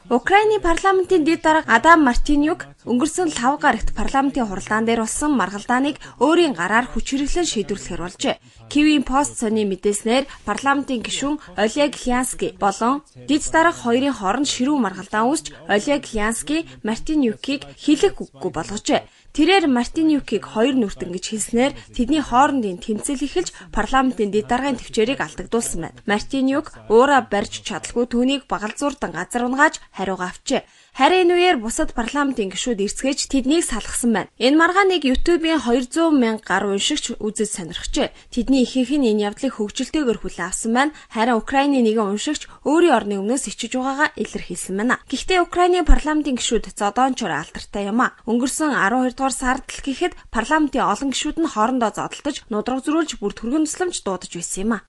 Украины парламентын дэд дарга Адам Мартинюк өнгөрсөн лав гарагт парламентын хуралдаан дээр болсон маргалдааныг өөрийн гараар хүч хэрэглэн шийдвэрлэхээр болжээ. Киевийн Пост сони мэдээснээр парламентын гишүүн Олег Лянский болон дэд дарга хоёрын хооронд ширүүн маргалдаан үүсч Олег Лянский Мартинюкийг хэлэх үггүй болгожээ. Тэрээр Мартинюкийг хоёр нүртэн гэж хэлснээр тэдний хоорондын тэмцэл эхэлж парламентын дэд даргын төвчээрийг алдагдуулсан байна. Мартинюк уура барьж чадалгүй түүнийг багалзуурдан газар унгааж хариугаа авчээ. Харин энэ үеэр бусад парламентын гишүүд эрсгэж тэднийг салгасан байна. Энэ маргааныг YouTube-ийн 200 мянга гаруй уншигч үзэж сонирхжээ. Тэдний ихэнх нь энэ явдлыг хөгжилтэйгээр хүлээн авсан байна. Харин Украины нэгэн уншигч өөрийн орны өмнөөс ичиж байгаагаа илэрхийлсэн байна. Гэхдээ Украины парламентын гишүүд зодоончоор алдартай юм а. Өнгөрсөн 12 дугаар сард л гэхэд парламентын олон гишүүд нь хоорондоо зодолдож, нудраг зөрүүлж, бүр түргэн тусламж дуудаж байсан юм а.